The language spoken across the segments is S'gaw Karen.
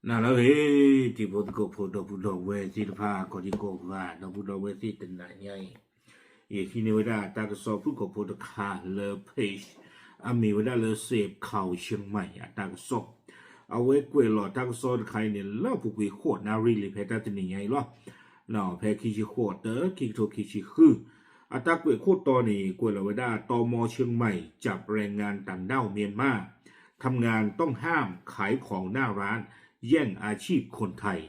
နၤလၢအဂ့ၤ, တံၤဖိသကိးဖိ ဒီပုၢ်ဒီဝဲၢ်သ့ၣ်တဖၣ် ကိးဒံကိးဂၤ ဒီပုၢ်ဒီဝဲၢ်သ့ၣ်တနၤညါအံၤ, ယဟံးန့ၢ်ဝဲဒၣ်တၢ်ကစီၣ်ဖုၣ်ကိာ်ဖိတခါလၢ page အမ့ၢ်ဝဲဒၣ်လၢ စဲးခီၣ်ရှဲမး အတၢ်ကစီၣ်, အဝဲကွဲးလီၤတၢ်ကစီၣ်တခါအံၤန့ၣ် လၢအပူၤကွံာ်ဃိးနၣ်ရံၣ်လံ ဖဲတၢ်တနံၤညါအံၤလီၤ. ဖဲခံဆံဃိး တၢ ခံကထိခံဆံဃု အတၢ်ကွဲးခိၣ်တီန့ၣ် ကွဲးလီၤဝဲဒၣ် ตม.เชียงใหม่ จับแรงงานต่างด้าวเมียนมา ทำงานต้องห้าม ขายของหน้าร้าน แย่งอาชีพคนไทย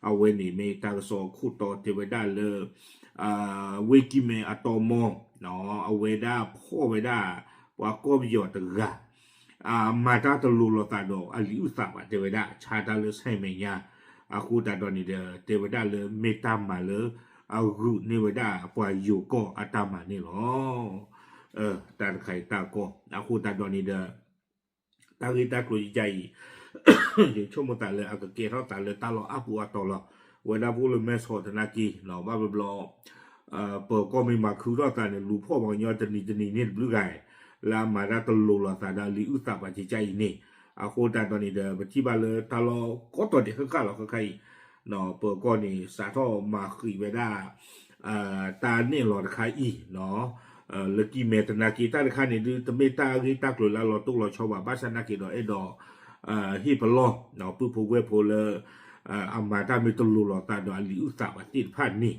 အဝဲန့ၣ်မ့ၢ်တၢ်ကစီၣ်ခိၣ်တီတဲဝဲဒၣ်လၢ ဝ့ၢ်ကံၢ်မဲအတီမီ အဝဲဒၣ်ဖီၣ်ဝဲဒၣ် ပှၤကီၢ်ပယီၤတဂၤ မၤတၢ်တလိၤလိာ်သးဒီးအလံာ်အုၣ်သးဘၣ် တဲဝဲဒၣ် ဆါတၢ်လၢဆဲမဲာ်ညါ, အဃိသတးဒီးန့ၣ်ဒီး တဲဝဲဒၣ်လၢမ့ၢ်တၢ်မၤလၢ အဂုာ်န့ၢ်ဝဲဒၣ်ပှၤယိၤကီၢ်အတၢ်မၤန့ၣ်လီၤ. တၢ်တခါအံၤတၢ်ကီ အဃိသတးဒီးန့ၣ်ဒီး တၢ်ဂ့ၢ်တၢ်ကျိၤယကါအံၤ ယဆိကမိၣ်သးလၢအကကဲထီၣ်သးလၢတၢ်လီၢ်အါပူၤအတီၤလီၤ. ဝဲဒၣ်ပအိၣ်လၢမဲဆီးသနာ်က့ ဘၣ်ဘျီဘျီ ပၢၤကီၢ်မ့ၢ်မၤခုထီၣ်သးန့ၣ် လူၤဖီၣ်ပှၤကညီတနံၤတနံၤန့ၣ်တဘျုးဂၤ လၢအမၤတၢ်တလိၤလိာ်သးဒီးအလံာ်အုၣ်သးဘၣ်ကကါအံၤန့ၣ်, အဃိသတးဒီးန့ၣ်ဒီး ပထံၣ်ဘၣ်လၢတၢ်လီၢ်ကိးတီၤဒဲးဃၣ်ဃၣ်လီၤ ဃၣ်ဃၣ်အံၤ ပၢၤကီၢ်န့ၣ် စးထီၣ်မၤဃံးဝဲဒၣ် တၢ်နဲၣ်လီၤတခါအံၤ လၢကံၢ်မဲသနာ်က့ တၢ်တခါန့ၣ်ဒုး တမ့ၢ်တၢ်ဂ့ၢ်တၢ်ကျိၤလၢအလီၤတိၢ်လီၤဆီဘၣ် ဘၣ်ဆၣ်သနာ်က့ဒီးအဲၣ်ဒိး ဟ့ၣ်ပလီၢ် ပုၢ်ဖိဝဲၢ်ဖိလၢ အမၤတၢ်မ့ၢ်တလိၤလိာ်သးဒီးအလံာ်အုၣ်သးဘၣ်သ့ၣ်တဖၣ်န့ၣ်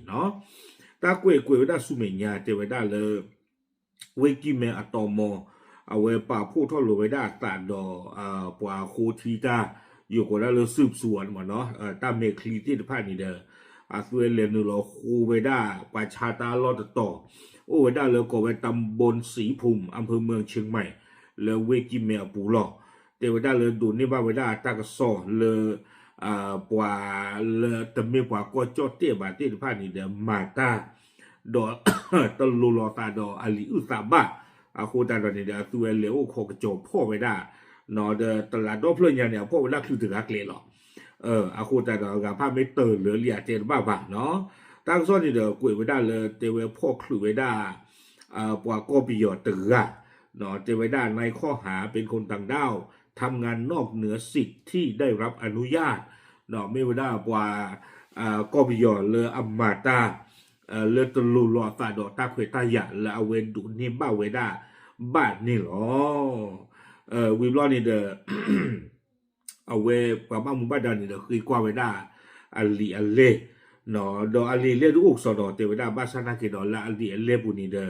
တၢ်ကွဲးကွဲးဝဲဒၣ်ဆူမဲာ်ညါ တဲဝဲဒၣ်လၢ ဝ့ၢ်ကံၢ်မဲအတီမီ အဝဲပာ်ဖှိၣ်ထီၣ်လိာ်ဝဲဒၣ်အသးဒီး ပှၤဃိထံတၢ် ယိၤကိးဒၣ်လၢ สืบสวน မ့ၢ်နီၤ တၢ်မဲာ်ချံသ့ၣ်တဖၣ်န့ၣ်ဒီး အသုဝဲလဲၤနုာ်လီၤဃိဝဲဒၣ် ပှၤဆါတၢ်လီၢ်တတီၤ အိၣ်ဝဲဒၣ်လၢကိးဝဲ ตำบลศรีภูมิ อำเภอเมืองเชียงใหม่ လၢဝ့ၢ်ကံၢ်မဲအပူၤလီၤ. တဲဝဲဒၣ်လၢဒိးန့ၢ်ဘၣ်ဝဲဒၣ်တၢ်ကစီၣ်လၢ ပှၤလၢတမ့ၢ်ပှၤကီၢ်ကၠီၣ်တဲၣ်ဘၣ်သ့ၣ်တဖၣ်န့ၣ်ဒီး မၤတၢ် ဒီး တလိၤလိာ်သးဒီးအလံာ်အုၣ်သးဘၣ်, အဃိသတးဒီးန့ၣ်ဒီး အသုဝဲလဲၤအိၣ်ခိးကစီၤဖီၣ်ဝဲဒၣ် ဒီးတလးဒီဖျၢၣ်ညါန့ၣ် အဖီၣ်ဝဲဒၣ်ချုးတဂၤကျဲၤလီၤ. အဃိသတးဒီးအဂၤဖၣ်မ့ၢ်တၢၢ်လၢာ်လံဧါတဲတဘၣ်ဘၣ်နီၤ. တၢ်ကစီၣ်န့ၣ်ဒီး ကွဲးဝဲဒၣ်လၢတဲဝဲဖီၣ်ချုးဝဲဒၣ် ပှၤကီၢ်ပယီၤတဂၤ တဲဝဲဒၣ် ในข้อหาเป็นคนต่างด้าว ทำงานนอกเหนือสิทธิ์ที่ได้รับอนุญาต မ့ၢ်ဝဲဒၣ်ပှၤ ကီၢ်ပယီၤလၢအမၤတၢ် လၢတလိၤလိာ်အသးဒီးတၢ်ခွဲးတၢ်ယာ်လၢအဝဲဒိးန့ၢ်ဘၣ်ဝဲဒၣ် ဘၣ်န့ၣ်လီၤ. ဝံၤဘျီန့ၣ်ဒီး အဝဲပှၤဘၣ်မူဘၣ်ဒါန့ၣ်ဒီး ဃ့ကွၢ်ဝဲဒၣ် အလံာ်အလဲၢ် ဒီးအလံာ်အလဲၢ်ဒုးအိၣ်ကစီဒီး တဲဝဲဒၣ်ဘၣ်ဆၣ်သနာ်က့ဒီး လၢအလံာ်အလဲၢ်ပူၤန့ၣ်ဒီး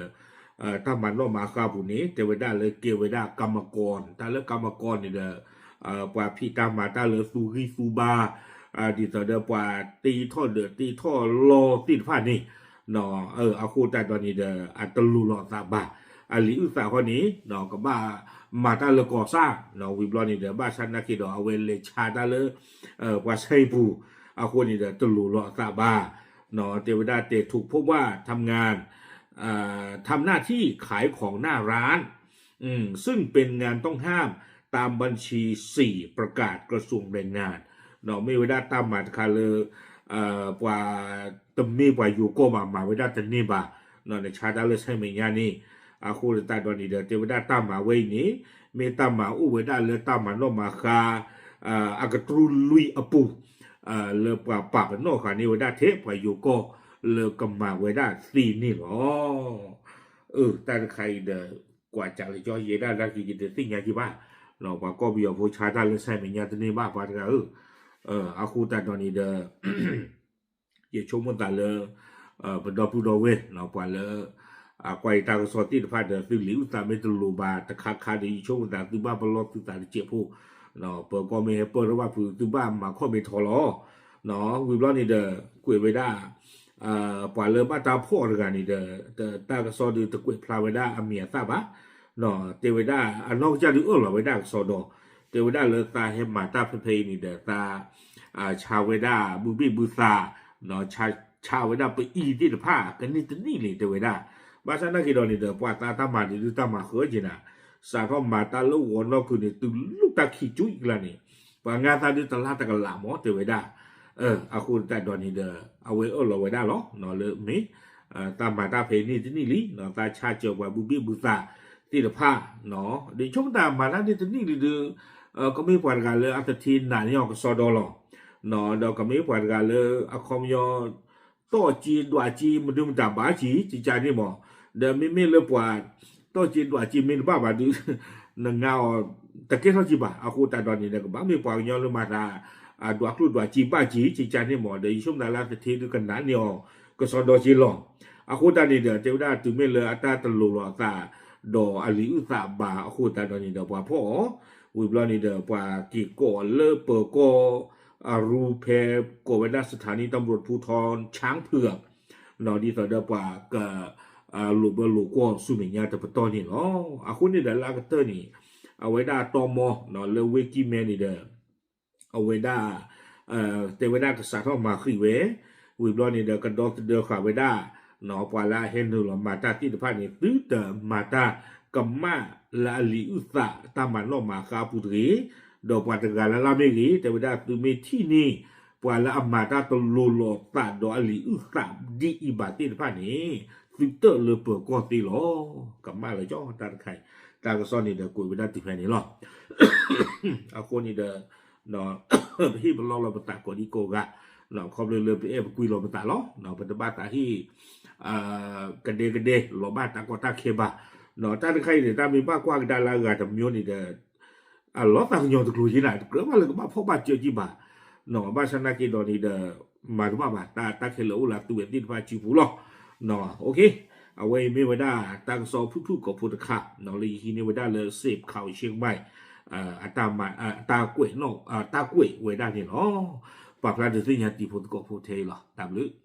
တၢ်မၤနီၣ်မၤဃါပူၤန့ၣ် တဲဝဲဒၣ်လၢကဲဝဲဒၣ် กรรมกร တၢ်လၢ กรรมกร န့ၣ်ဒီး ပှၤဖံးတၢ်မၤတၢ်လၢသူဂံၢ်သူဘါ ဒ်သိးဒီးပှၤတ့ထီၣ်ဒၢးတ့ထီၣ်လီသ့ၣ်တဖၣ်န့ၣ် အဃိသတးဒီးန့ၣ်ဒီး အတလိၤလိာ်အသးဘၣ်. အလံာ်အုၣ်သးဃီန့ၣ် ကဘၣ်မၤတၢ်လၢကီၢ်စၣ် ဝံၤဘျီန့ၣ်ဒီး ဘၣ်ဆၣ်သနာ်က့ဒီး အဝဲလဲၤဆါတၢ်လၢ ပှၤဆဲပူၤ အဃိန့ၣ်ဒီး တလိၤလိာ်အသးဘၣ်. တဲဝဲဒၣ် แต่ถูกพบว่าทำงาน ทำหน้าที่ขายของหน้าร้าน ซึ่งเป็นงานต้องห้ามตามบัญชีสี่ประกาศกระทรวงแรงงาน မ့ၢ်ဝဲဒၣ်တၢ်မၤတခါလၢ ပှၤတမ့ၢ်ပှၤယိၤကီၢ်ဘၣ် မၤဝဲဒၣ်တန့ၢ်ဘၣ် နဆါတၢ်လၢဆဲမဲာ်ညါန့ၣ် အဃိသတးဒီးန့ၣ်ဒီး တဲဝဲဒၣ်တၢ်မၤဝဲအံၤန့ၣ် မ့ၢ်တၢ်မၤအိၣ်ဝဲဒၣ်လၢတၢ်မၤနီၣ်မၤဃါ အကတြူလွံၢ်အပူၤ လၢပှၤပာ်ပနီၣ်ဃာ်န့ၢ်ဝဲဒၣ်ထဲ ပှၤယိၤကီၢ်လၢကမၤဝဲဒၣ်သ့န့ၣ်လီၤ. တၢ်တခါအံၤဒီး ကွၢ်စးလၢကၠီယဲဒၣ်လၢက့ၤယတသ့ၣ်ညါက့ၤဘၣ် ပှၤကီၢ်ပယီၤဖိဆါတၢ်လၢဆဲမဲာ်ညါတန့ၢ်ဘၣ်ပှၤတဂၤဧၢ, အဃိသတးဒီးန့ၣ်ဒီး ယဆိကမိၣ်သးလၢ ပဒီပုၢ်ဒီဝဲၢ် ပှၤလၢ ကွၢ်ယတၢ်ကစီၣ်သ့ၣ်တဖၣ်ဒီး သုလံာ်အုၣ်သးမ့ၢ်တလိၤဘၣ်တခါခါဒီး ယဆိကမိၣ်သးသုဘၣ်ပလီၢ်သုသးတစဲးဖိ, ပၢၤကီၢ်မ့ၢ်ဟဲပၢၢ်ထီၣ်ဘၣ်ဖုး သုဘၣ်မၤခီၣ်မ့ၢ်ထီလီၤ. ဝံၤဘျီန့ၣ်ဒီး ကွဲးဝဲဒၣ် ပှၤလၢဘၣ်တၢ်ဖီၣ်တဂၤန့ၣ်ဒီး တၢ်ကစီၣ်ဒုးတကွဲးဖျါဝဲဒၣ်အမံၤအသၣ်ဘၣ်, တဲဝဲဒၣ်အနီၢ်ကစၢ်ဒုးအၢၣ်လီၤဝဲဒၣ်ကစီဒီ, တဲဝဲဒၣ်လၢသးဟဲမၤတၢ်ဖဲဖဲအံၤန့ၣ်ဒီး သးဆါဝဲဒၣ်ဘုဘ့ၣ်ဘုသး, ဆါဝဲဒၣ်ပအံၤသ့ၣ်တဖၣ် ကန့ၢ်တနံၣ်လံ တဲဝဲဒၣ်, ဘၣ်ဆၣ်သနာ်က့ဒီးန့ၣ်ဒီး ပှၤသးတၢ်မၤန့ၣ်ဒုးတၢ်မၤဃၢက့ၤနၤ, စးထီၣ်မၤတၢ်လၢဂီၤနီၢ်ခုၣ်န့ၣ် တုၤလၢတၢ်ခံးကၠူအံၤကျါန့ၣ် ပှၤငါသးဒုးတလါတကလးမး တဲဝဲဒၣ်, အဃိသတးဒီးန့ၣ်ဒီး အဝဲအၢၣ်လီၤဝဲဒၣ်လီၤ လၢမ့ၢ် သးမၤတၢ်ဖဲန့ၣ်တနံၣ်လံ, သးဆါစၢၤပှၤဘုဘ့ၣ်ဘုသးသ့ၣ်တဖၣ်, ဒီးဆိကမိၣ်သးမၤတၢ်န့ၣ်တနံၣ်လံဒုး ကမ့ၢ်ပှၤတဂၤလၢအသထ့နာ်န့ၢ်အီၤကစီဒီလီၤ. ဒီးကမ့ၢ်ပှၤတဂၤလၢအခီပညီ တီၢ်က့ဒွးက့ မဒုမတၤဘၣ်က့ၤ ကကန့ၣ်မး, ဒီးမ့မ့ၢ်လၢပှၤ တီၢ်က့ဒွးက့ မ့ၢ်တဘၣ်ဘၣ်ဒုး နငါအီၤ တကဲထီၣ်က့ၤဘၣ်. အဃိသတးဒီးန့ၣ်ဒီး ကဘၣ်မ့ၢ်ပှၤကညီလၢမၤသး အဒွးကျိၣ်ဒွးစ့ဘၣ်က့ၤ ကကန့ၣ်မး, ဒီးယဆိကမိၣ်သးလၢသထ့ဒုးကနၣ်န့ၢ်အီၤ ကစီဒီက့ၤလီၤ. အဃိသတးန့ၣ်ဒီး တဲဝဲဒၣ်တုၤမ့ၢ်လၢအတၢ်တလိၤလိာ်အသး ဒီးအလံာ်အုၣ်သးဘၣ်အဃိသတးဒီးန့ၣ်ဒီး ပှၤဖီၣ်အီၤ, ဝံၤဘျီန့ၣ်ဒီး ပှၤက့ၤကိးလၢပၢၤကီၢ် အရူဖဲ ကိးဝဲဒၣ် สถานีตำรวจภูธรช้างเผือก ဒ်သိးဒီးပှၤက လိာ်ဘၢလိာ်ကွီၢ်ဆူမဲာ်ညါတပတီၢ်န့ၣ်လီၤ. အဃိန့ၣ်ဒီးလၢအကတၢၢ်န့ၣ် အဝဲဒၣ်တီမီ လၢဝ့ၢ်ကံၢ်မဲန့ၣ်ဒီး အဝဲဒၣ် တဲဝဲဒၣ်ကစးထီၣ်မၤဃံးဝဲ, ဝံၤဘျီန့ၣ်ဒီး ကဒီသဒၢဃာ်ဝဲဒၣ် ပှၤလၢအဟဲနုာ်လီၤမၤတၢ်သ့ၣ်တဖၣ်န့ၣ် သုတမၤတၢ်ကမၣ်လၢအလံာ်အုၣ်သးတၢ်မၤနီၣ်မၤဃါအပူၤတဂ့ၤ, ဒီးပှၤတဂၤလၢ်လၢ်မ့ၢ်ဂ့ၤ တဲဝဲဒၣ်သုမ့ၢ်ထံၣ်န့ၢ် ပှၤလၢအမၤတၢ်တလိၤလိာ်သးဒီးအလံာ်အုၣ်သးဒ်အံၤဘၣ်သ့ၣ်တဖၣ်န့ၣ် သုတၢၣ်လၢပၢၤကီၢ်သ့လီၤ. ကမၣ်လၢကၠီတၢ်တခါအံၤ, တၢ်ကစီၣ်န့ၣ်ဒီးကွဲးဝဲဒၣ်တုၤဖဲန့ၣ်လီၤ. အဃိန့ၣ်ဒီး ပဟ့ၣ်ပလီၢ်လီၤပသးကိးဒံကိးဂၤ, ခီဖျိလၢပအဲၣ်ပကွံလီၤပသးလီၤ. ပတဘၣ်သးဟ့ၣ် ကဒဲကဒဲ လီၤဘၣ်တၢ်ကီတၢ်ခဲဘၣ်. တၢ်တခါအံၤန့ၣ် တၢ်မ့ၢ်ဘၣ်ကွၢ်ကဒါလၢအဂၤတမံၤန့ၣ်ဒီး အလီၤသးကညီၤတကျိၤက့ၤနၤ တကြၢးဘၣ်လၢကဘၣ်ဖီၣ်ဘၣ်စၢၤက့ၤဘၣ်. ဘၣ်ဆၣ်နာ်က့ၤဒီးန့ၣ်ဒီး မၤတဘၣ်ဘၣ် တၢ်ခဲလၢာ်အိၣ်လၢသုဝဲသ့ၣ်တဖၣ်စုပူၤလီၤ. အဝဲအံၤမ့ၢ်ဝဲဒၣ်တၢ်ကစီၣ်ဖုၣ်ဖုၣ်ကိာ်ဖိတခါ လၢယဟံးန့ၢ်ဝဲဒၣ်လၢ Safe Cow Chiang Mai အတၢ်ကွဲး တၢ်ကွဲးဝဲဒၣ်န့ၣ်လီၤ. ပာ်ဖျါဒုးသ့ၣ်ညါတံၤဖိသကိးဖိထဲအံၤလီၤ. တၢ်ဘျုး